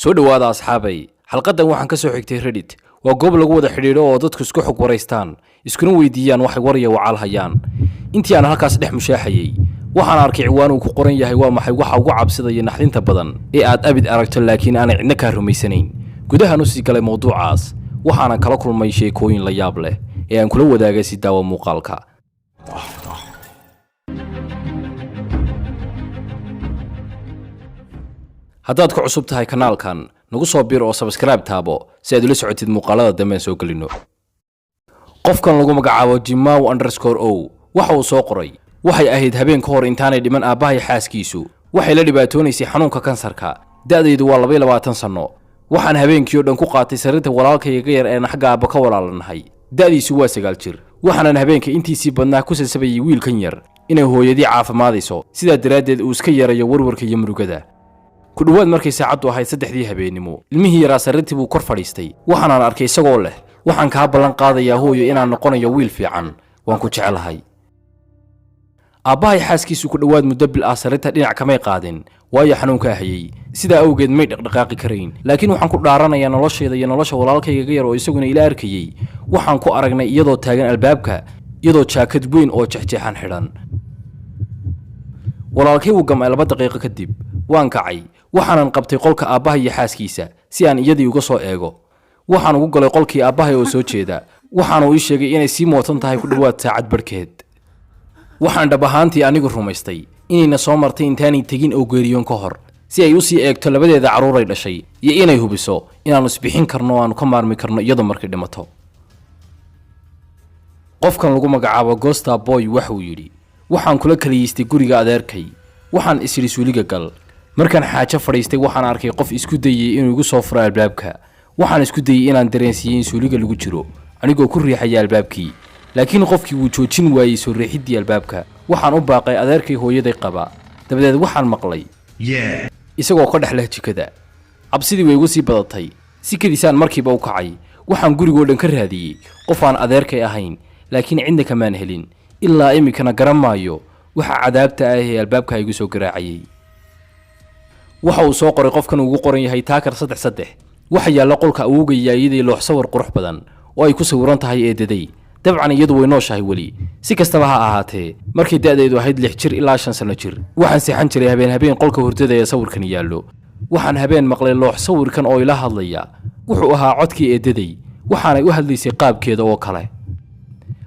Soo dhowaada, asxaabay. Xalqaddan waxaan ka soo xigtay Reddit. Waa goob lagu wada xidhiidho oo dadku isku xog waraystaan, iskuna weydiiyaan waxay war iyo wacaal hayaan. Intii aan halkaas dhex mushaaxayey, waxaan arkay ciwaan uu ku qoran yahay "Waa maxay waxa ugu cabsida iyo naxdinta badan ee aad abid aragto laakiin aanay cidna kaa rumaysanayn?" Gudahaan u sii galay mowduucaas, waxaanan kala kulmay sheekooyin la yaab leh ee aan kula wadaagay. Si daawa muuqaalka. Haddaad ku cusub tahay kanaalkan, nagu soo bir oo subscribe taabo si aad ula socotid muuqaalada dambe aan soo gelino. Qofkan lagu magacaabo Jimaw_o waxa uu soo qoray: "Waxay ahayd habeen ka hor intaanay dhiman aabbahay xaaskiisu. Waxay la dhibaatoonaysay xanuunka kansarka. Da'daydu waa 22 sanno. Waxaan habeenkii oo dhan ku qaatay sariirta walaalkayga yar een xagga aabba ka walaalanahay. Da'diisu waa 9 jir. Waxaanan habeenka intiisii badnaa ku sasabayay wiilkan yar inay hooyadii caafimaadayso, sidaa daraaddeed uu iska yarayo warwarka iyo murugada. Ku dhowaad markay saacaddu ahayd 3dii habeennimo, ilmihii yaraa sariirtii buu kor fadhiistay. Waxaanaan arkay isagoo leh: 'Waxaan kaa ballan qaadayaa, hooyo, inaan noqonayo wiil fiican. Waan ku jecelahay.' Aabbahay xaaskiisu ku dhowaad muddo bil ah sariirta dhinac kamay qaadin, waayo xanuunkaa hayey. Sidaa awgeed may dhaqdhaqaaqi karayn. Laakiin waxaan ku dhaaranayaa noloshayda iyo nolosha walaalkaygaga yar oo isaguna ila arkayey, waxaan ku aragnay iyadoo taagan albaabka, iyadoo jaakad weyn oo jexjeexan xidhan. Walaalkay wuu gam'ay 2 daqiiqo kadib. Waan kacay, waxaanan qabtay qolka aabbahay iyo xaaskiisa si aan iyadii uga soo eego. Waxaan ugu galay qolkii aabbahay oo soo jeeda. Waxaanu ii sheegay inay sii mootan tahay ku dhowaad saacad barhkeed. Waxaan dhab ahaantii anigu rumaystay inayna soo martay intaanay tegin oo geeriyoon ka hor, si ay u sii eegto labadeeda carruuray dhashay iyo inay hubiso inaannu isbixin karno oo aanu ka maarmi karno iyadoo markay dhimato." Qofkan lagu magacaabo Gosta Boy waxuu yidhi: "Waxaan kula kaliyeystay guriga adeerkay. Waxaan isidhi suuliga gal. Markaan xaajo fadhiistay, waxaan arkay qof isku dayey inuu igu soo furo albaabka. Waxaan isku dayey inaan dareensiiyey in suuliga lagu jiro, anigoo ku riixaya albaabkii, laakiin qofkii wuu joojin waayey soo riixiddii albaabka. Waxaan u baaqay adeerkay hooyaday qaba. Dabadeed waxaan maqlay isagoo ka dhex leh jikada. Cabsidii way igu sii badatay. Si kedisaan markiiba u kacay. Waxaan gurigoo dhan ka raadiyey qof aan adeerkay ahayn, laakiin cidna kamaan helin. Ilaa iminkana garan maayo waxa cadaabta ah ee albaabka igu soo garaacayay." Waxa uu soo qoray qofkan ugu qoran yahay Taakar 33: "Waxa yaalla qolka awowgaya iyadii loox sawir qurux badan oo ay ku sawiran tahay eedaday. Dabcan iyadu way nooshahay weli. Si kastaba ha ahaatee, markay da'deedu ahayd 6 jir ilaa 5 sano jir, waxaan seexan jiray habeen habeen qolka hurdada ee sawirkan yaallo. Waxaan habeen maqlay loox sawirkan oo ila hadlaya. Wuxuu ahaa codkii eedaday, waxaanay u hadlaysay qaabkeeda oo kale.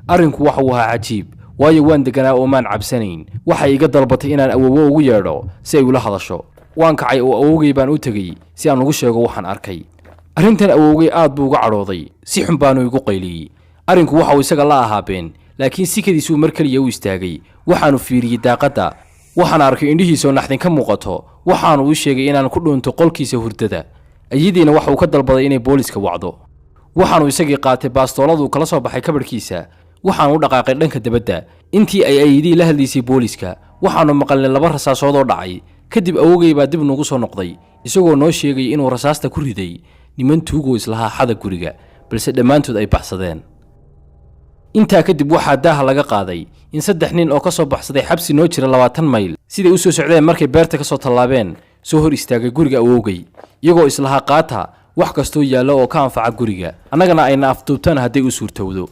Arrinku waxa uu ahaa cajiib, waayo waan deganaa oo maan cabsanayn. Waxay iga dalbatay inaan awowo ugu yeedho si ay ula hadasho. Waan kacay oo awowgay baan u tegey si aan ugu sheego waxaan arkay. Arrintan awowgay aad buu uga cadhooday, si xun baanu igu qayliyey. Arrinku waxa uu isaga la ahaa been, laakiin si kadiisuu mar keliya u istaagay. Waxaanu fiiriyey daaqadda, waxaan arkay indhihiisoo naxdin ka muuqato. Waxaanu u sheegay inaan ku dhuunto qolkiisa hurdada. Ayadiina waxa uu ka dalbaday inay booliska wacdo. Waxaanu isagii qaatay baastooladuu kala soo baxay kabadhkiisa. Waxaanu u dhaqaaqay dhanka dabadda intii ay ayadii la hadlaysay booliska. Waxaanu maqalnay laba rasaasood oo dhacay. Kadib awowgay baa dib nugu soo noqday, isagoo noo sheegay inuu rasaasta ku riday niman tuugoo islahaa xada guriga, balse dhammaantood ay baxsadeen. Intaa kadib waxaa daaha laga qaaday in saddex nin oo ka soo baxsaday xabsi noo jira 20 mayl, siday u soo socdeen markay beerta ka soo tallaabeen, soo hor istaagay guriga awowgay, iyagoo islahaa qaata wax kastoo yaallo oo ka anfaca guriga, annagana ayna afduubtaan hadday u suurtowdo.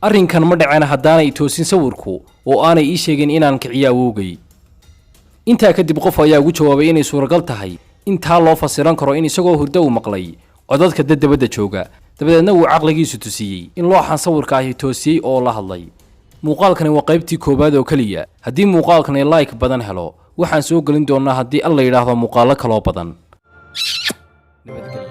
Arrinkan ma dhaceen haddaanay toosin sawirku oo aanay ii sheegin inaan kiciyo awowgay." Intaa kadib qof ayaa ugu jawaabay inay suuragal tahay in taa loo fasiran karo in isagoo hurdo uu maqlay codadka dad dabadda jooga, dabadeedna uu caqligiisu tusiyey in looxan sawirka ahi toosiyey oo la hadlay. Muuqaalkani waa qaybtii koowaad oo keliya. Haddii muuqaalkani like badan helo, waxaan soo gelin doonaa, haddii Alla yidhaahdo, muuqaallo kaloo badan. Nabadgelyo.